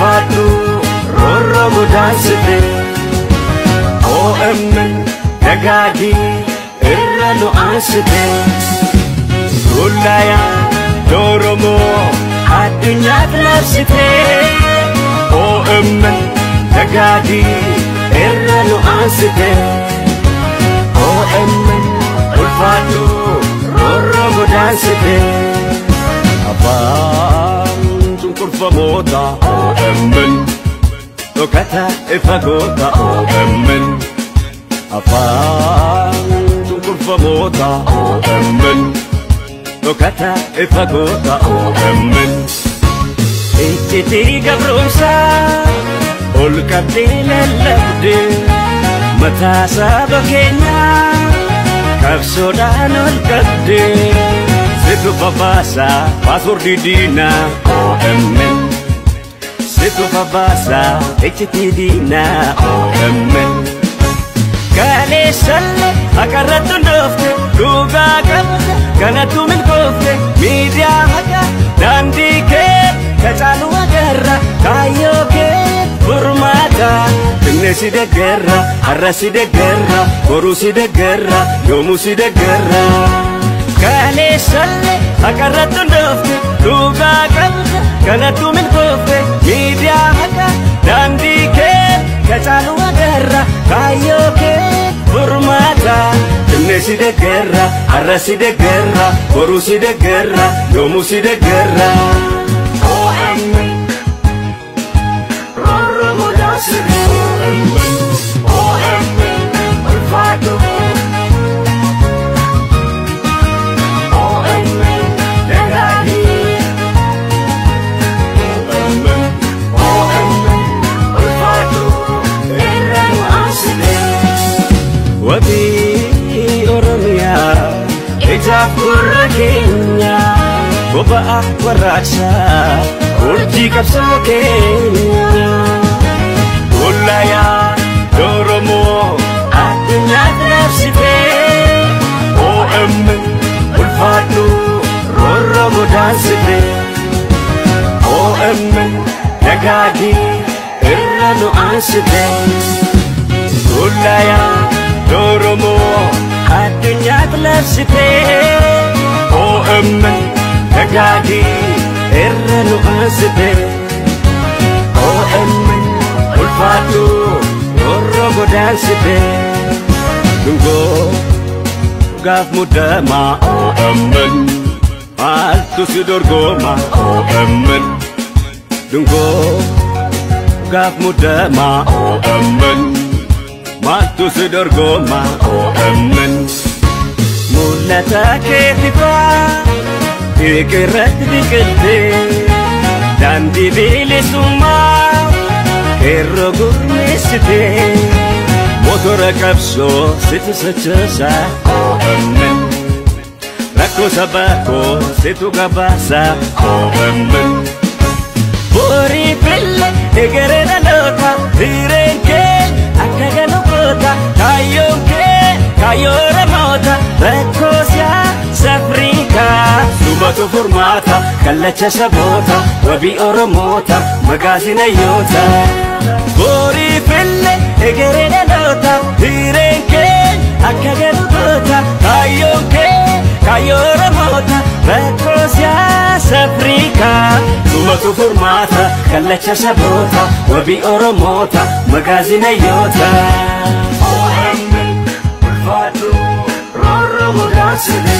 ulfaadhu roorroo godaansite. OMN dagaagii irra nu aansite. Dullayaa Oromoo addunyaaf labsite. OMN dagaagii irra nu aansite. OMN ulfaadhu roorroo godaansite. Afaan cunqurfamoota OMN dhokata ifa goota OMN. Afaan cunqurfamoota OMN dhokata ifa goota OMN. Iccitii gabroomsaa ol qabdee lallabdee mataa saba keenyaa qabsoodhaan ol qabdee. Situ babaasaa paaswordii diinaa OMN. Situ babaasaa iccitii diinaa OMN. Kaleessalle haqarratti hundoofte dhugaa qabde kanattu milkoofte miidiyaa haqa daandii kee kacaalu agarra kaayyoo kee furmaata. Finne si deeggarra har'a si deeggarra boruu si deeggarra yoomuu si deeggarra. Kaleessalle haqarratti hundoofte dhugaa qabde kanattu milkoofte miidiyaa haqa daandii kee kacaalu agarra kaayyoo kee furmaata. Finne si deeggarra har'a si deeggarra boruu si deeggarra yoomuu si deeggarra. OMN roorroo godaansite. OMN ulfaadhu. OMN dagaagii. OMN OMN ulfaadhu irra nu aansite. Wabii Oromiyaa ijaaf gurra keenya boba'a warraaqsaa urjii qabsoo keenya. Dullayaa Oromoo addunyaaf labsite. OMN ulfaadhu roorroo godaansite. OMN dagaagii irra nu aansite. Dullayaa Oromoo addunyaaf labsite. OMN dagaagii irra nu aansite. OMN ulfaadhu roorroo godaansite. Dungoo gaaf muddamaa OMN maaltu si dorgoma OMN. Dungoo gaaf muddamaa OMN maaltu si dorgoma OMN. Mul'ata kee fifaa eeqirratti biqiltee daandii bilisummaa qeerroo gurmeessitee motora qabsoo situ sochoosaa OMN. Rakkoo sabaa koo situ gabaasaa OMN. Borii fille egeree dhaloota hireen kee akka galu goota kaayyoon kee kaayyoo Oromoota rakkoo siyaasa Afrikaa. Sumatu furmaata kallacha saboota wabii Oromoota magaazina yoota. Borii fille egeree dhaloota hireen kee akka galu goota kaayyoon kee kaayyoo Oromoota rakkoo siyaasa Afrikaa. Sumatu furmaata kallacha saboota wabii Oromoota magaazina yoota. OMN ulfaadhu roorroo godaansite.